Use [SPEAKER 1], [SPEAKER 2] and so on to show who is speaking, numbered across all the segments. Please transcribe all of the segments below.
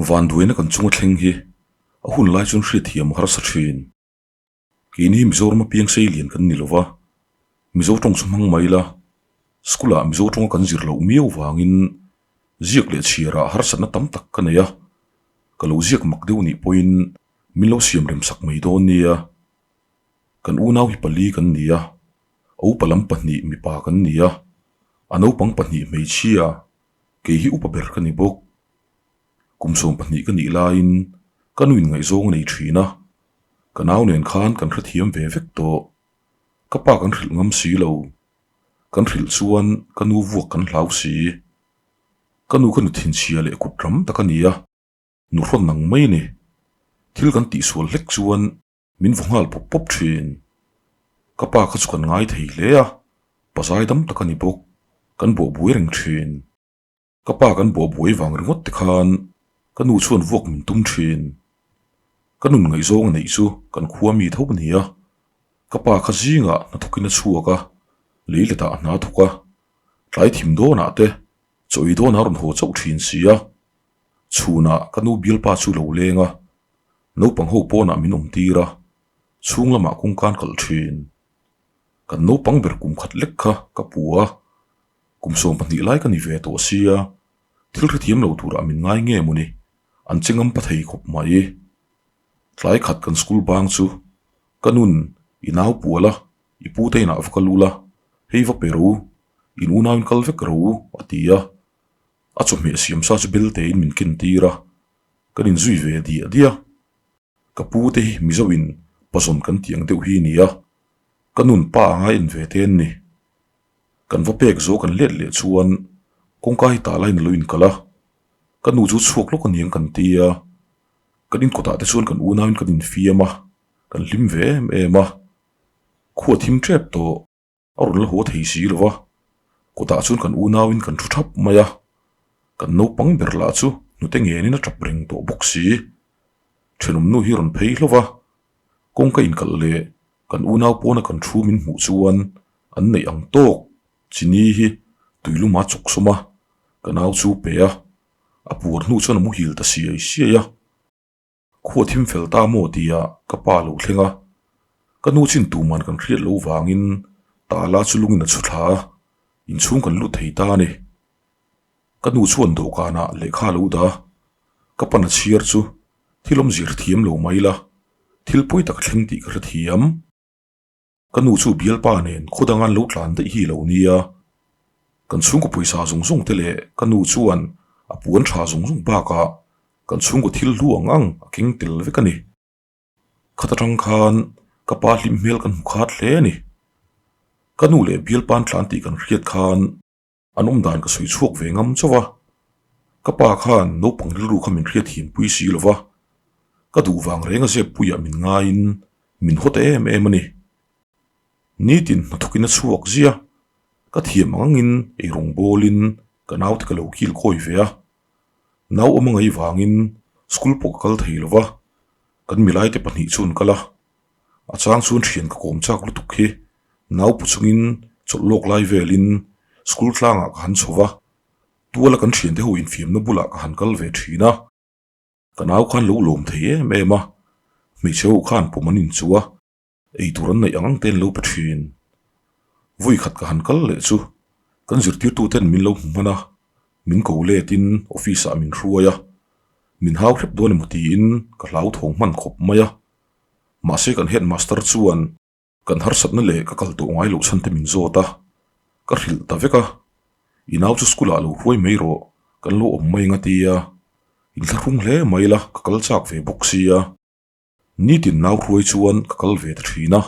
[SPEAKER 1] Vanduaina kan chunga thleng hi a hun lai chuan hriatthiam a harsa thin. Keini Mizorama piang sei lian kan ni lova, Mizo tawng chu hmang mai la, school ah Mizo tawnga kan zir loh miau vangin ziak leh chhiar ah harsatna tam tak ka nei a, ka lo ziak mak deuh nih pawhin min lo siam rem sak mai dawn nia. Kan unau hi pali kan ni a, a upa lam pahnih mipa kan ni a, a naupang pahnih hmeichhia, kei hi upa ber ka ni bawk. Kum 12 ka nih laiin ka nu in ngaihzawng a nei thin a, ka nau nen khan kan hrethiam ve vek tawh. Ka pa kan hrilh ngam si lo, kan hrilh chuan ka nu vuak kan hlau si. Ka nu ka nu thinchhia leh kut ram tak a ni a, nu hrawn nang mai a ni. Thil kan tihsual hlek chuan Min vaw nghal pawp pawp thin. Ka pa kha chu kan ngai thei hle a, pa zai dam tak a ni bawk, kan bawh buai reng thin. Ka pa kan bawh buai vang ringawt te khan ka nu chuan vuak min tum thin. Ka nun ngaihzawng a neih chu kan khua mi tho a ni a, ka pa kha zingah hnathawkin a chhuak a, lei letah a hna thawk a, tlai thim dawnah te chaw ei dawnah a rawn haw chauh thin si a, chhunah ka nu bialpa chu lo leng a, Naupang ho pawnah min awm tir a, chhung lamah kawngkan kalh thin. Kan naupang ber kum khat lek kha ka pu a, kum 12 lai ka ni ve tawh sia, thil hrethiam lo turah min ngai nge mawni, an che ngam pa thei khawp mai. Tlai khat kan school bang chu ka nun i nau pual a, i pu te inah va kal ula, hei va pe ro, in unauin kal vek ro a ti a, a chawhmeh siam sa chu belte in min ken tir a, kan inzui ve diah diah. Ka pu te hi Mizo in pazawn kan tih ang deuh hi nia, ka nun pa anga en ve te an ni. Kan va pek zo kan let leh chuan kawngka hi tah laiin a lo inkal a, ka nu chu chhuak lawk aniang kan ti a, kan inkawtah te chuan kan unauin kan infiam a, kan hlim ve em em a, khua thim tep tawh. A rawn la haw thei si lo va, kawtah chuan kan unauin kan thu thap mai a, kan naupang ber lah chu hnute ngenin a tap reng tawh bawk si. Thenawm nu hi rawn phei hlauh va, kawngka inkalh leh kan unau pawna kan thu min hmuh chuan an neih ang tawk chini hi tuiluma chawk sawm a, ka nau chu pe a, a puar hnu chuan a muhil ta siai siai a. Khua thim fel ta maw tia ka pa lo thleng a, ka nu chin tuman kan hriat loh vangin tala chu lungin a chhu thla a, inchhung kan lut thei ta a ni. Ka nu chuan dawhkanah lehkha a lo dah a, ka pan a chhiar chu thil awmzir thiam lo mai la, thil pawi tak a thleng tih ka hrethiam. Ka nu chu bialpa nen khaw danga an lo tlan daih hi lo nia. Kan chhungkaw pawisa zawng zawng te leh ka nu chuan a puan tha zawng zawng bakah kan chhungkaw thil hlu ang ang a keng tel vek a ni. Khat atang khan ka pa hlim hmel kan hmu khat hle a ni. Ka nu leh bialpa an tlan tih kan hriat khan an awm dan ka sawi chhuak ve ngam chauh a. Ka pa khan naupang rilru kha min hriat him pui si lo va, ka duh vang reng a zep puiah min ngaiin min haw ta em em a ni. Nitin hnathawkin a chhuak zia, ka thiam ang angin eirawng bawlin ka naute ka lo kil kawi ve a. Nau awm a ngaih vangin school pawh ka kal thei lo va, kan milaite pahnih chu an kal a. A chang chuan thian ka kawm chak lutuk hi nau pu chungin chawlh lawk lai velin school tlangah ka han chho va, tuala kan thiante ho infiamna bulah ka han kal ve thin a. Ka nau khan lo lawm thei em em a, hmeichhe ho khan pawm an inchuh a, eitur an neih ang ang te an lo pe thin. Vui khat ka han kal leh chu kan zirtirtuten min lo hmu hman a, min ko letin office ah min hruai a, min hau hrep dawn emaw tiin ka hlauthawng hman khawp mai a. Mahse kan headmaster chuan kan harsatna leh ka kal tawh ngai loh chhan te min zawt a, ka hrilh ta vek a, i nau chu school ah lo hruai mai rawh, kan lo awm mai anga tia, inthlahrung hle mai la ka kal chak ve bawk sia. Nitin nau hruai chuan ka kal ve ta thin a,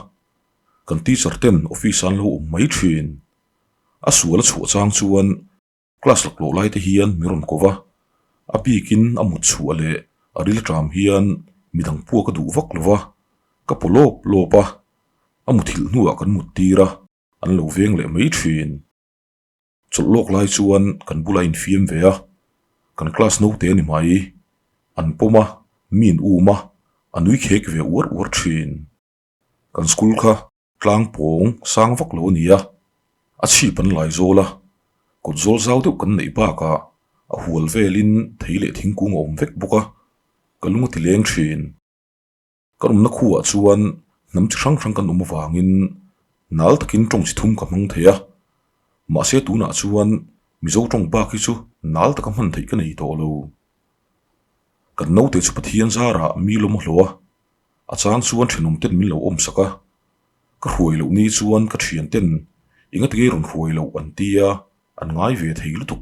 [SPEAKER 1] kan teacher ten office ah an lo awm mai thin. A sual a chhuah chang chuan Class laklawh lai te hian mi rawn ko va, a bikin a mut chhuah leh a ril ṭam hian midang pua ka duh vak lo va, ka paw lawp lawp a, a muthilh hnuah kan mut tir a, an lo veng leh mai ṭhin. Chawlh lawk lai chuan kan bulah infiam ve a, kan class naute a ni mai, an pawm a, mi in um a, a nui khek ve uar uar ṭhin. Kan school kha tlang pawng sang vak lo a ni a, a chhip an lai zawl a, kawt zawl zau deuh kan neih bakah A hual velin thei leh thingkung a awm vek bawk a, ka lung a ti leng thin. Kan awmna khuah chuan hnam chi hrang hrang kan awm avangin nal takin tawng chi thum ka hmang thei a, mahse tunah chuan Mizo tawng bak hi chu nal taka hman theih ka nei tawh lo. Kan naute chu Pathian zarah mi lawm a hlawh a, a chang chuan thenawm ten min lo awm sak a, ka hruai loh ni chuan ka thian ten engati nge rawn hruai loh an ti a, an ngai ve thei lutuk.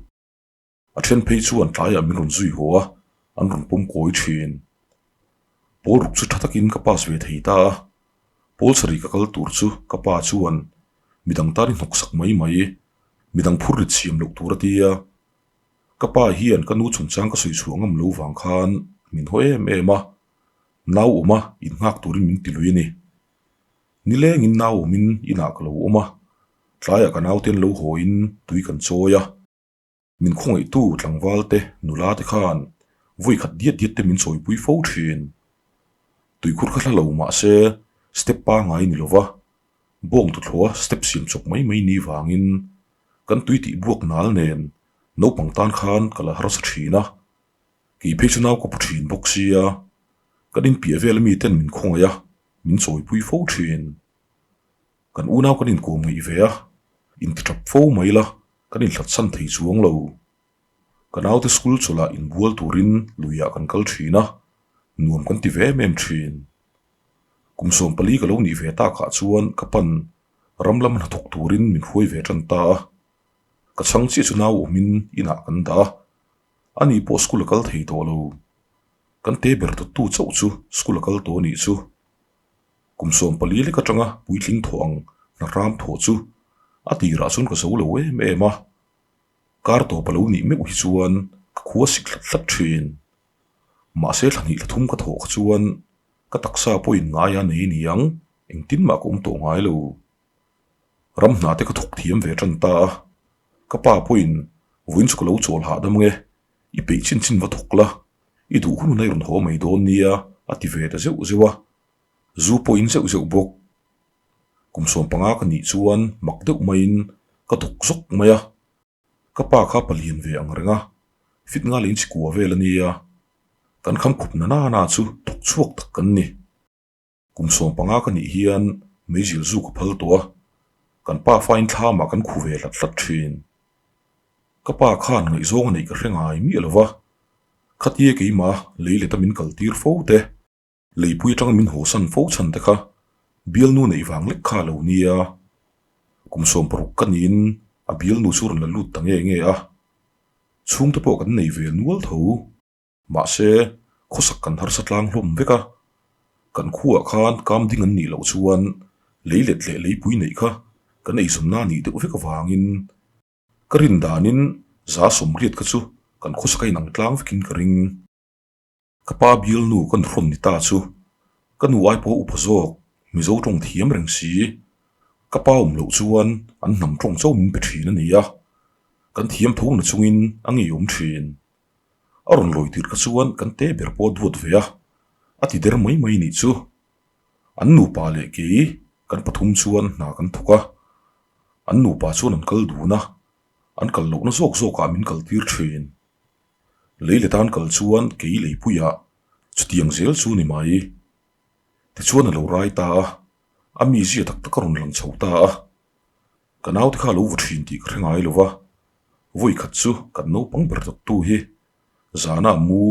[SPEAKER 1] A then phei chuan tlaiah min rawn zui haw a, an rawn pawm kawi thin. Pawl ruk chu tha takin ka pass ve thei ta a, pawl sarih ka kal tur chu ka pa chuan midang tan i hnawk sak mai mai, midang phur rit siam loh tur a ti a. Ka pa hian ka nu chungchang ka sawi chhuah ngam lo vang khan min haw em em a, nau awma innghak turin min ti lui a ni. Nilengin nau awmin inah ka lo awm a, tlaiah ka naute an lo hawiin tui kan chawi a. Min khawngaihtu tlangval te, nula te khan vawi khat diat diat te min chawipui fo thin. Tuikhur kha hla lo mah se step pangai ni lova, bawng tuthlawha step siam chawp mai mai ni vangin kan tui tih buak nal nen naupang tan khan ka la harsa thin a, kei phei chu nau ka pu thin bawk sia, kan inpiah vel ami ten min khawngaih a, min chawipui fo thin. Kan unau kan inkawm ngeih ve a, intiṭap fo mai la, kan inhlatsan thei chuang lo. Ka naute school chawlhah inbual turin luiah kan kal thin a, nuam kan ti ve em em thin. Kum 14 ka lo nih ve takah chuan ka pan ram lam hnathawk turin min hruai ve tan ta a. Ka chhang chiah chu nau awmin inah kan dah a, ani pawh school a kal thei tawh lo. Kan te ber dawttu chauh chu school a kal tawh a nih chu. Kum 14 lek atanga puitling thawh ang hna hram thawh chu a tirah chuan ka zo lo em em a, kar tawp a lo nih meuh hi chuan ka khua sik hlat hlat thin. Mahse thla hnih thla thum ka thawh kha chuan ka taksa pawhin ngai a nei niang engtin mah ka awm tawh ngai lo. Ram hna te ka thawk thiam ve tan ta a, ka pa pawhin vawiin chu ka lo chawl hahdam nge, i peih chin chin va thawk la, i duh hun hun a i rawn haw mai dawn nia a ti ve ta zeuh zeuh a. Zu pawhin zeuh zeuh bawk. Kum 15 ka nih chuan mak deuh maiin ka dawk zawk mai a. Ka pa kha palian ve ang reng a, fit nga leh inchikua vel a nia. Kan kham khup na na na chu thawk chhuak tak kan ni. Kum 15 ka nih hian meizil zu ka phal tawh a, kan pa fain thlamah kan khu ve hlat hlat thin. Ka pa khan ngaihzawng a neih ka hre ngai miah lo va, khatia keimah lei leta min kaltir fo te. Leipui atanga min hawsan fo chhan te kha bialnu neih vang lek kha a lo nia. Kum 60 ka niin a bialnu chu rawn la lut ta nge nge a. Chhungte pawh kan nei ve nual tho. Mahse, khawsak kan harsa tlang hlawm vek a. Kan khuaah khan kam ding an nih loh chuan leilet leh leipui neih kha kan eizawnna nih deuh vek avangin ka rin danin 80% kha chu kan khawsak a inang tlang vekin ka ring. Ka pa bialnu ka nuhrawn ni ta chu ka nu ai pawh upa zawk Mizo tawng thiam reng si. Ka pa awm loh chuan an hnam tawng chauh min pe thin a ni a, kan thiam tho na chungin a ngeiawm thin. A rawn lawi tirh kha chuan kan te ber pawh a duat ve a, a ti der mai mai nih chu. An nupa leh kei kan pathum chuan hna kan thawk a, an nupa chuan an kal dun a, an kal lohna zawk zawkah min kaltir thin. Lei le tan kal chuan kei leipuiah chutiang zel chu ni mai. Tichuan a lo rai ta a, a mizia tak tak a rawn lang chho ta a. Ka naute kha a lo vaw thin tih ka hre ngai lo va, vawi khat chu kan naupang ber dawttu hi zana mu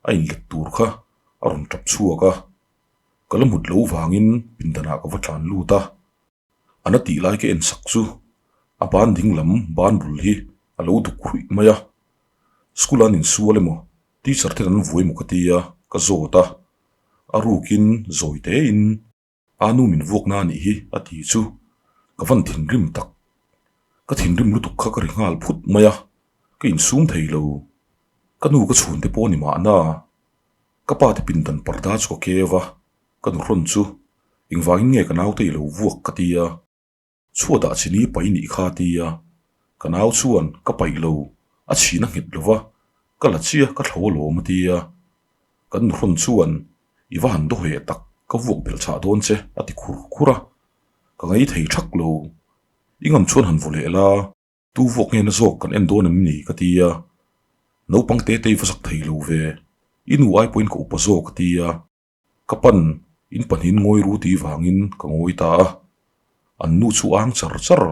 [SPEAKER 1] a inlet tur kha a rawn tap chhuak a. Ka la mut lo vangin pindanah ka va tlan lut a. A na tih lai ka en sak chu a ban ding lam ban bul hi a lo duk hruih mai a, school an insual emaw teacher ten an vuai emaw ka ti a, ka zawt a, a rukin zawi tein a nu min vuak na a nih hi a ti chu ka van thinrim tak, ka thinrim lutuk kha ka ri nghal phut mai a, ka insum thei lo, ka nu ka chhungte pawh a ni mahna, ka pa te pindan parda chu ka keu a. Ka nuhrawn chu, Engvangin nge ka naute i lo vuak? ka ti a. Chhuatah chini paih nih kha a ti a. Ka nau chuan, Ka paih lo, a chhin a nghet lo va, ka la chiah ka thlo alawm a ti a. Kan nuhrawn chuan, I va han dawheh tak, ka vuak belh chah dawn che a ti khur khur a. Ka ngei thei thak lo. I ngam chuan han vaw leh la. Tu vuak nge na zawk kan en dawn em ni? ka ti a. Naupang te te i va zak thei lo ve, i nu ai pawhin ka upa zawk a ti a. Ka pan in pahnihin ngawi ru tih vangin ka ngawi ta a, an nu chu ang char char.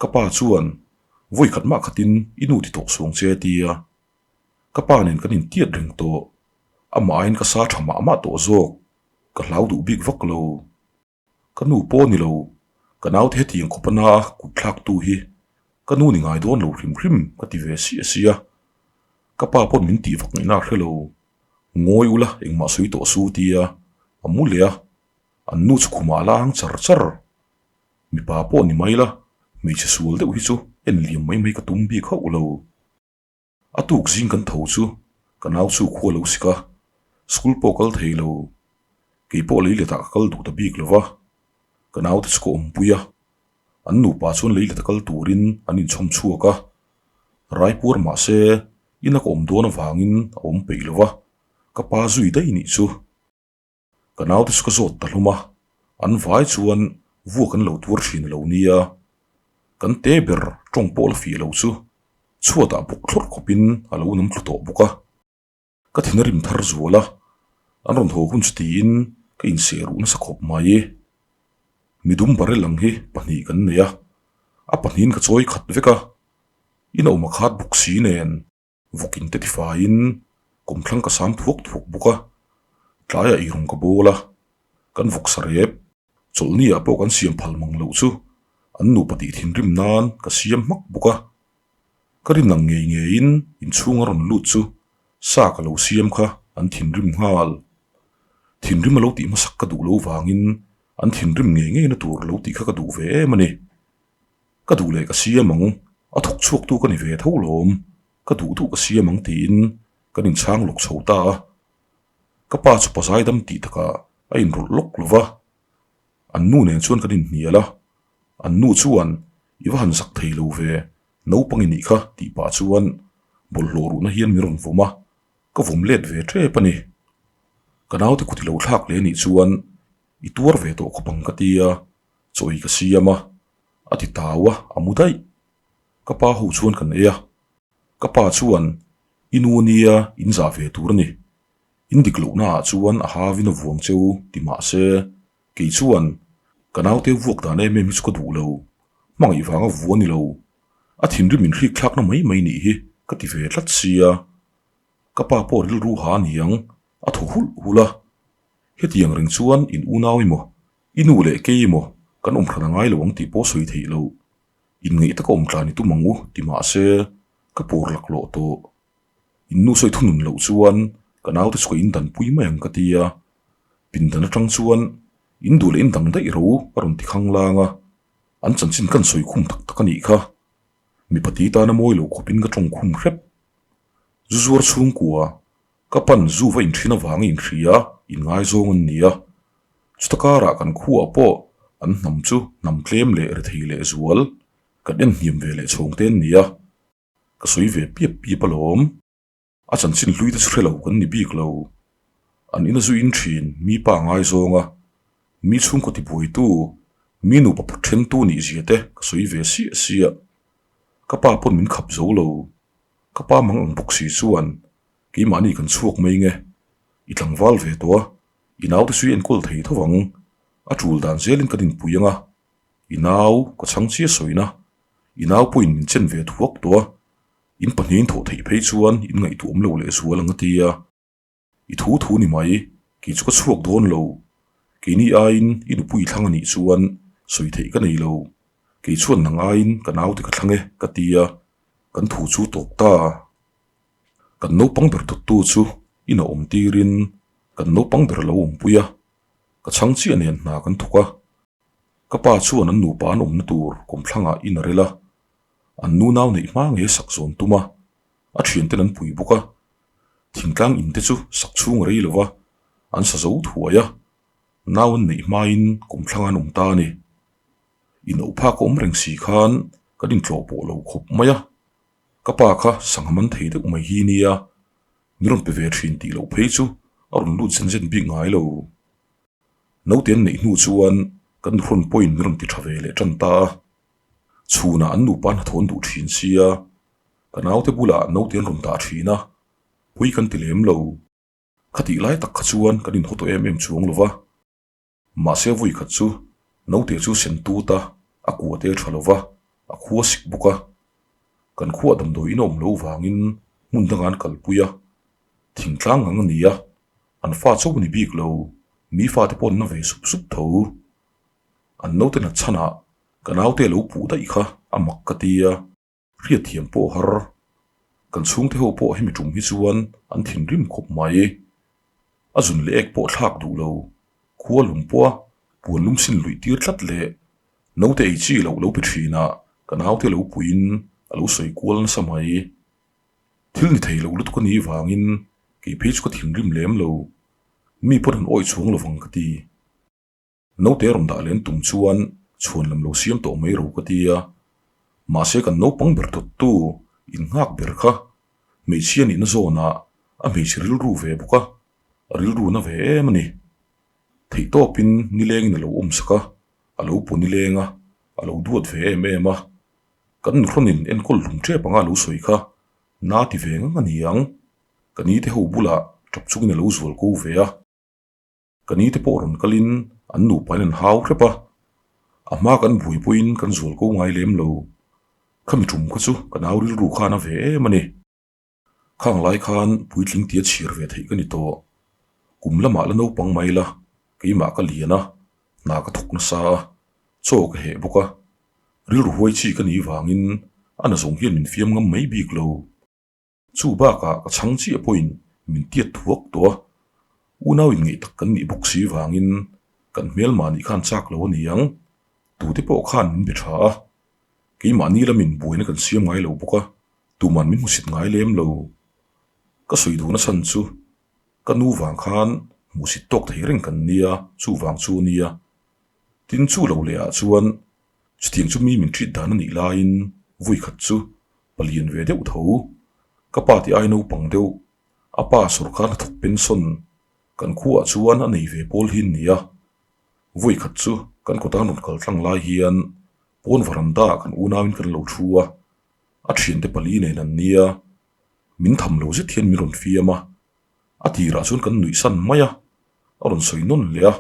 [SPEAKER 1] Ka pa chuan, Vawi khat mah khatin i nu ti tawh suang che a ti a. Ka pa nen kan intiat reng tawh, amah aiin ka sa tha mah mah tawh zawk, ka hlau duh bik vak lo. Ka nu pawh ni lo, ka naute hetiang khawp a na a kut thlaktu hi ka nu ni ngai dawn lo hrim hrim ka ti ve siah sia. Ka pa pawn min tih vak ngaihna a hre lo. Ngawi ula engmah sawi tawh su tia a mu leh a, an nu chu khumah a la ang char char. Mipa pawh ni mai la, hmeichhe sual deuh hi chu en liam mai mai ka tum bik hauh lo. A tuk zing kan tho chu ka nau chu khua lo sik a, school pawh kal thei lo. Kei pawh leiletah ka kal duh ta bik lo va, ka naute chu ka awmpui a, an nupa chuan leileta kal turin an inchhawm chhuak a. Raipuar mahse ina ka awm dawn avangin a awm peih lo va, ka pa zui daih nih chu. Ka naute chu ka zawt ta hlawm a, an vai chuan vuak an lo tuar thin a lo nia. Kan te ber tawng pawh la fih lo chu chhuatah bawk thlawrh khawpin a lo nam thlu tawh bawk a. Ka thin a rim thar zual a, an rawn haw hun chu tiin ka inseh ruh nasa khawp mai. Midum barrel ang hi pahnih kan nei a, a pahnihin ka chawi khat vek a, inawm a khat bawk si nen. Vawkin te tifaiin kawmthlang ka sam thuak thuak bawk a, tlaiah eirawng ka bawl a, kan vawk sa rep, chawlhni ah pawh kan siam phal mang loh chu an nupa tih thinrim nan ka siam hmak bawk a. Ka rin ang ngei ngeiin inchhung a rawn lut chu sa ka lo siam kha an thinrim nghal. Thinrim a lo tih hmasak ka duh lo vangin an thinrim ngei ngeina tur lo tih kha ka duh ve em a ni. Ka duh leh ka siam ang, a thawk chhuaktu ka ni ve tho lawm, ka duh duh ka siam ang tiin kan inchhang lawk chho ta a. Ka pa chu pazai dam tih takah a inrawlh lawk lo va, an nu nen chuan kan inhnial a, an nu chuan i va han zak thei lo ve, naupang i nih kha tih pah chuan bawlhhlawh ruhna hian min rawn vawm a, ka vawm let ve tep a ni. Ka naute kut i lo thlak leh nih chuan i tuar ve tawh khawp ang ka ti a, chaw i ka siam a, a ti tau a, a mu daih. Ka pa ho chuan kan ei a, ka pa chuan i nu nia in zah ve tur a ni, in dik lohna ah chuan a havin a vuang cheu ti mah se, kei chuan ka naute vuak dan em em hi chu ka duh lo, hmangaih vanga vu a ni lo, a thinrim in hrik thlakna mai mai nih hi ka ti ve tlat sia, ka pa pawh rilru ha a ni ang, a thaw hulh hulh a, hetiang reng chuan in unau emaw I nu leh kei emaw kan awm hran a ngai lo ang tih pawh sawi theih loh. Inngeih taka awm tlan i tum ang u ti mah se ka pawr laklawh tawh. In nu sawi thunun loh chuan ka naute chu ka indanpui mai ang ka ti a. Pindan atang chuan in duh leh in dang daih ro a rawn ti khanglang a. An chanchin kan sawi khum tak tak a nih kha. Mipa ti tana mawi lo khawpin ka tawng khum hrep. Zu zuar chhungkua Ka pan zu va inthin avanga inhria inngaizawng an ni a, chuta karah kan khuaah pawh an hnam chu hnam tlem leh rethei leh zual kan en hniam ve leh chhawng te an ni a, ka sawi ve piap piap alawm. A chanchin hlui te chu hre lo kan ni bik lo. An ina zu in thin mi pa ngaizawng a, mi chhungkaw tibuaitu, mi nupa pawt thentu nih zia te ka sawi ve siah siah. Ka pa pawn min khap zo lo. Ka pa mang ang bawk si chuan keimahni kan chhuak mai nge, i tlangval ve tawh a, i naute chu i enkawl thei tho vang, a tul dan zelin kan inpui ang a, i nau ka chhang chiah sawina, i nau pawhin min chen ve thuak tawh a, in pahnihin thawh theih phei chuan in ngaihtuah awm lo lehzual ang a ti a. I thu thu ni mai, kei chu ka chhuak dawn lo. Keini aiin i nupui thlang a nih chuan sawi theih ka nei lo. Kei chuan nang aiin ka naute ka thlang e, ka ti a, kan thu chu tawp ta. Kan naupang ber dawttu chu ina awm tirin kan naupang ber a lo awmpui a, ka chhang chiah nen hna kan thawk a. Ka pa chuan an nupa an awmna tur kawmthlangah in a rel a, an nu nau neih hma nge sak zawn tum a, a thianten an pui bawk a. Thingtlang in te chu sak chhung a rei lo va, an sa zo thuai a, nau an neih hmain kawmthlang an awm ta a ni. Inauh phak a awm reng si khan kan intlawh pawh lo khawp mai a, ka pa kha sangha man thei deuh mai hi nia, min rawn pe ve thin tih loh phei chu a rawn lut zen zen bik ngai lo. Naute an neih hnu chuan kan nuhrawn pawhin min rawn ti tha ve leh tan ta a, chhunah an nupa hnathawh an duh thin sia. Ka naute bulah naute an rawn dah thin a, pui kan ti lem lo. Khatih lai tak kha chuan kan inhaw tawh em em chuang lo va. Mahse vui khat chu naute chu sen tut a, a kua te tha lo va, a khua sik bawk a. Kan khuah damdawi in a awm loh vangin hmun dangah an kalpui a, thingtlang ngang a ni a, an fa chauh a ni bik lo, mi fate pawh an na ve sup sup tho. An naute nat chhanah ka naute lo puh daih kha a mak ka ti a. Hriatthiam pawh har. Kan chhungte ho pawh hemi tum hi chuan an thinrim khawp mai. A zun leh ek pawh thlak duh lo. Khua lum pawha puan lum sin luih tir tlat leh naute ei chi loh lo pe thin a ka naute lo puiin a lo sawi kual nasa mai. Thil ni thei lo lutuk a nih vangin kei phei chu ka thinrim lem lo. Mi pawn an awih chhuang lovang ka ti. Naute rawn dah len tum chuan chhuan lam lo siam tawh mai ro ka ti a, mahse kan naupang ber dawttu innghak ber kha hmeichhia nihna zawnah a hmeichhe rilru ve bawk a, a rilru na ve em a ni. Theihtawpin nilengin a lo awm sak a, a lo paw nileng a, a lo duat ve em em a. Kan nuhrawnin enkawl hlum tep anga a lo sawi kha na ti ve ngang a ni ang, ka nite ho bulah tap chungin a lo zual ko ve a. Ka ni te pawh rawn kalin an nupain an hau hrep a, a hma kan buai pawhin kan zual ko ngai lem lo. Khami tum kha chu ka nau rilru khan a ve em a ni. Khang lai khan puitling tia chhir ve theih ka ni tawh. Kum lamah la naupang mai la, keimah ka lian a, hna ka thawk nasa a, chaw ka heh bawk a. Rilru huai chi ka nih vangin a nazawng hian min fiam ngam mai bik lo. Chu bakah ka chhang chiah pawhin min tiat thuak tawh a, unau inngeih tak kan nih bawk si vangin kan hmelmah nih khan chak lo a ni ang, tute pawh khan min be tha a, keimahni lamin buaina kan siam ngai lo bawk a, tuman min hmusit ngai lem lo. Ka sawi duhna chhan chu ka nu vang khan hmuhsit tawk thei reng kan nia, chu vang chu a nia. Tin chu lo leh ah chuan chutiang chu mi min treat dan a nih laiin vui khat chu Palian ve deuh tho. Ka pa tih ai naupang deuh. A pa sawrkar hnathawk pension kan khuaah chuan a nei ve pawl hi an ni a. Vawi khat chu kan kawtan rawn kal tlang lai hian pawn varanda ah kan unauin kan lo thu a. A thiante pali nen an nia. Min tham lo zet hian min rawn fiam a. A tirah chuan kan nuih san mai a. A rawn sawi nawn leh a.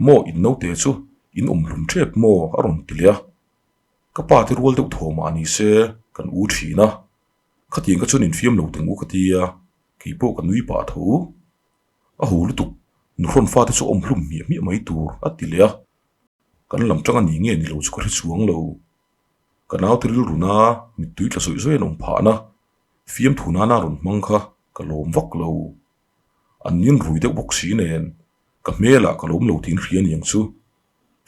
[SPEAKER 1] Maw in naute chu in awm hlum tep maw a rawn ti leh a. Ka pa te rual deuh thaw mah ni se kan u thin a, khatiang ka chuan infiam lo teng u ka ti a, kei pawh ka nui pah tho. A hu lutuk, nuhrawn fate chu awm hlum hmiah hmiah mai tur a ti leh a, kan lam tang a ni nge ni lo chu ka hre chuang lo. Ka naute rilruna mittui tla zawih zawih an awm phahna, fiamthu nana rawn hmang kha ka lawm vak lo. An nin rui deuh bawk si nen, ka hmelah ka lawm lo tiin hria niang chu.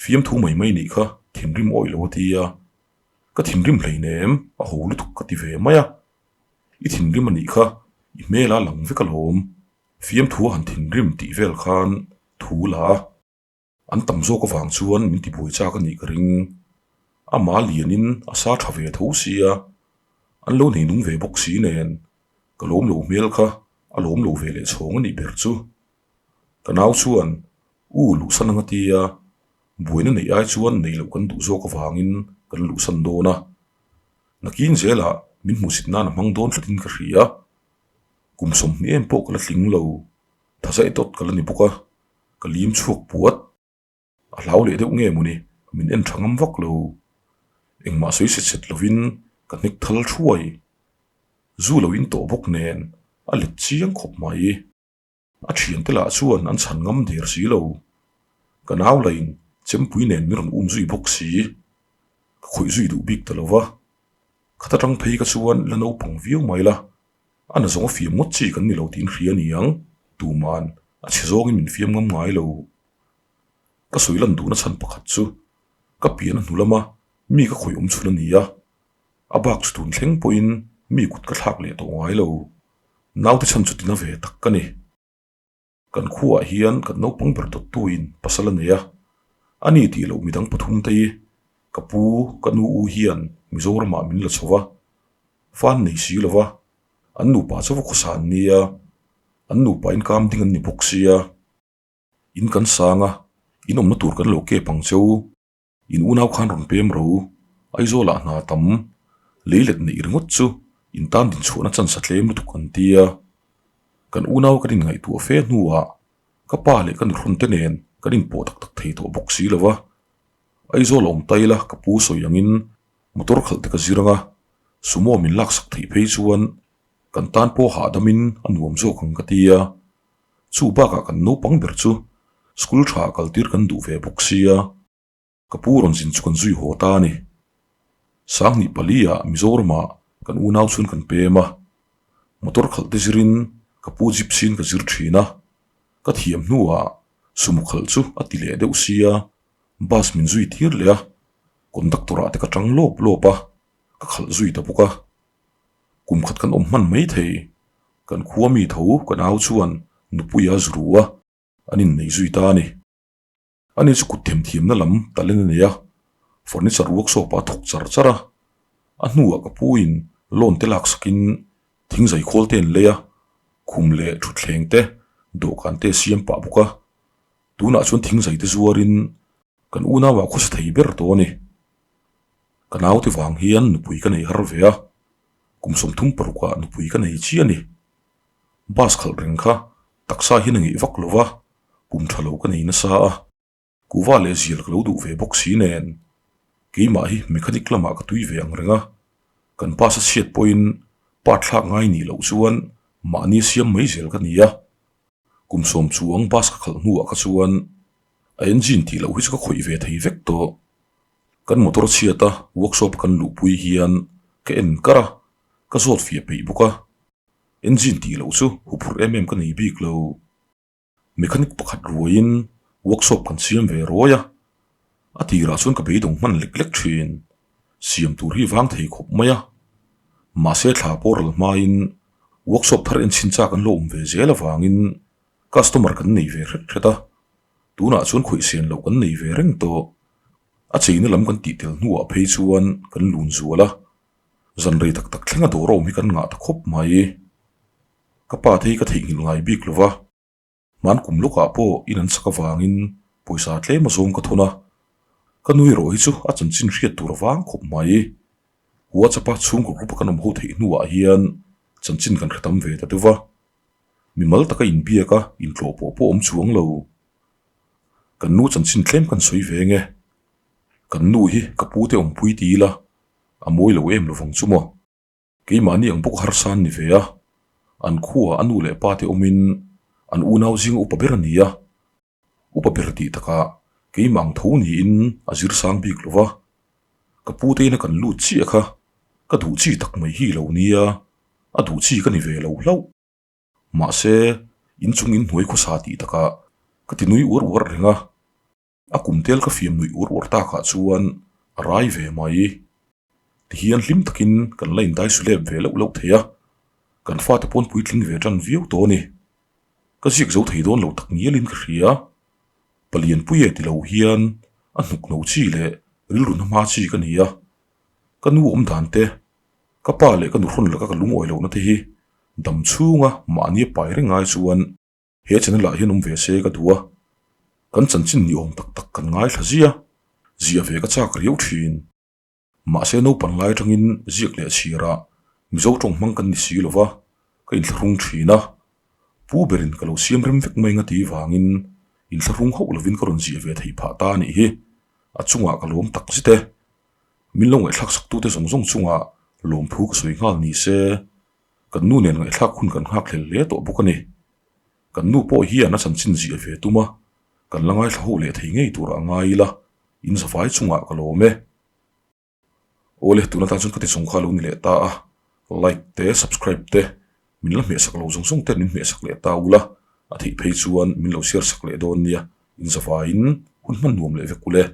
[SPEAKER 1] Fiamthu mai mai nih kha thinrim awih lo a ti a, ka thinrim hleinem a ho lutuk ka ti ve mai a, i thinrim a nih kha i hmel a lang vek alawm, fiamthu a han thinrim tih vel khan thu la a, an tam zawk avang chuan min ti buai chak a nih ka ring, amah lianin a sa tha ve tho sia, an lo nei nung ve bawk si nen ka lawm lo hmel kha a lawm lo ve leh chhawng a nih ber chu. Ka nau chuan U luhsan anga tia buaina neih ai chuan neih loh kan duh zawk avangin kan luhsan dawn a. Nakin zelah min hmuhsit nan a hmang dawn tlatin ka hria. Kum 20 em pawh ka la tling lo, thazaih dawt ka la ni bawk a, ka lim chhuak puat. A hlau leh deuh nge mawni min en tha ngam vak lo. Engmah sawi set set lovin ka hnek thal thuai. Zu lo in tawh bawk nen a let chiang khawp mai. A thiante lah chuan an chhan ngam der si lo. Ka nau lain chempui nen min rawn um zui bawk si. Ka khawih zui duh bik ta lo va. Khat atang phei ka chuan la naupang viau mai la. A na zawng a fiam ngawt chi kan ni lo tiin hria a ni ang. Tuman a chhe zawngin min fiam ngam ngai lo. Ka sawi lan duhna chhan pakhat chu ka pian a hnu lama mi ka khawih awm chhun a ni a. A bak chu tun thleng pawhin mi kut ka thlak leh tawh ngai lo. Naute chhan chu tina ve tak ka ni. Kan khuaah hian kan naupang ber dawttuin pasal a nei a, a ni tih loh midang pathum te hi ka pu, ka nu u hian Mizoramah min la chho va, fan nei si lo va, an nupa chu va khawsa an nia, an nupa in kam ding an ni bawk sia. In kan sang a, in awmna tur kan lo kep ang cheu. In unau khan rawn pem ro, Aizawlah hna tam, lei let neih ringawt chu In tan dinchhuahna chance a tlem lutuk an ti a. Kan unau kan inngaihtuah fe hnuah ka pa leh ka nuhrawn te nen kan inpawh tak tak thei tawh bawk si lo va. Aizawl a awm ta ila ka pu sawi angin motor khalh te ka zir ang a, sumo min laksak theih phei chuan kan tan pawh hahdamin a nuam zawk ang ka ti a. Chu bakah kan naupang ber chu school tha kaltir kan duh ve bawk sia. Ka pu rawn zin chu kan zui haw ta a ni. Sanghnih pali-ah Mizoramah kan unau chuan kan pem a. Motor khalh te zirin ka pu gypsy-in ka zir thin a. Ka thiam hnuah sumo khalh chu a ti leh deuh sia, bus min zui tir leh a, conductor-ah te ka tang lawp lawp a, ka khalh zui ta bawk a. Kum khat kan awm hman mai thei. Kan khua mi tho ka nau chuan nupui a zru a, an innei zui ta a ni. Ani chu kut themthiamna lam talent a nei a, furniture workshop ah a thawk char char a. A hnuah ka pu in loan te lak sakin thingzai khawl te an lei a, khum leh thutthleng te dawhkan te a siam pah bawk a. Tunah chuan thingzai te zuarin kan unau ah khawsa thei ber tawh a ni. Ka naute vang hian nupui ka nei har ve a, kum 36 ah nupui ka nei chiah a ni. Bus khalh reng kha taksa hian a ngeih vak lo va, kum tha lo ka nei nasa a, kuhva leh zial ka lo duh ve bawk si nen keimah hi mechanic lamah ka tui ve ang reng a, kan bus a chhiat pawhin part thlak ngai nih loh chuan mahni siam mai zel ka ni a, kum sawm chuang bus ka khalh hnuah kha chuan a engine tih loh hi chu ka khawih ve thei vek tawh. Kan motor chhiat a workshop kan luhpui hian ka en kar a, ka zawt fiah peih bawk a. Engine tih loh chu huphurh em em ka nei bik lo. Mechanic pakhat ruaiin workshop kan siam ve ruai a, a tirah chuan ka beidawng hman lek lek thin. Siam tur hi vang thei khawp mai a. Mahse thla pawh ral hmain workshop thar enchhin chak an lo awm ve zel avangin customer kan nei ve hret hret a, tunah chuan khawihsen loh kan nei ve reng tawh. A cheina lam kan tih tel hnuah phei chuan kan lun zual a. Zan rei tak tak thlenga dawr a awm hi kan ngah ta khawp mai. Ka pa te hi ka theihnghilh ngai bik lo va, hman kum lawkah pawh in an sak avangin pawisa tlem a zawng ka thawn a. Ka nui erawh hi chu a chanchin hriat tur a vang khawp mai. WhatsApp-a chhungkaw group a kan awm ho theih hnuah hian chanchin kan hre tam ve ta deuh va. Mimal taka inbiak a intlawh pawh pawh awm chuang lo. Kan nu chanchin tlem kan sawi ve nge. Kan nu hi ka pute awmpui ti ila a mawi lo em lovang chu maw? Keimahni ang bawk harsa an ni ve a, an khuaah a nu leh pa te awmin an unau zinga upa ber a ni a, upa ber tih takah keimah ang tho niin a zir sang bik lo va, ka pu te ina kan lut chiah kha ka duh chi tak mai hi lo nia, a duh chi ka ni ve lo hlauh. Mahse, inchung inhnuai khawsa tih takah ka ti nui uar uar reng a. A kum tel ka fiam nuih uar uar takah chuan a rai ve mai. Tihian hlim takin kan la indai sulep ve loh loh thei a, kan fate pawn puitling ve tan viau tawh a ni. Ka ziak zo thei dawn lo tak ngialin ka hria. Palianpui e ti lo hian a hnuk no chi leh rilru hna hma chi ka ni a. Ka nu awm dan te, ka pa leh ka nuhrawn laka ka lungawi lohna te hi dam chhunga mahni a pai reng ngai chuan He channel ah hian awm ve se ka duh a, kan chanchin ni awm tak tak kan ngaithla zia, ziah ve ka chak riau thin. Mahse naupang lai atangin ziak leh chhirah Mizo tawng hmang kan ni si lova, ka inthlahrung thin a. Pu berin ka lo siam rem vek mai nga ti vangin inthlahrung hauh lovin ka rawn ziah ve thei phah ta a nih hi. A chungah ka lawm tak zet e. Min lo ngaihthlak saktute zawng zawng chungah lawmthu ka sawi nghal ni se. Kan nu nen ngaihthlak hun kan nghak hlel hle tawh bawk a ni. Kan nu pawh hian a chanchin ziah ve tum a, kan la ngaithla ho leh thei ngei tur a ngai ila, in zavai chungah ka lawm e. Awle, tun atan chuan ka ti chung kha lo ni leh ta a, like te, subscribe te, min la hmehsak lo zawng zawng ten min hmehsak leh ta ula, a theih phei chuan min lo share sak leh dawn nia, in zavaiin hun hman nuam leh vek ule.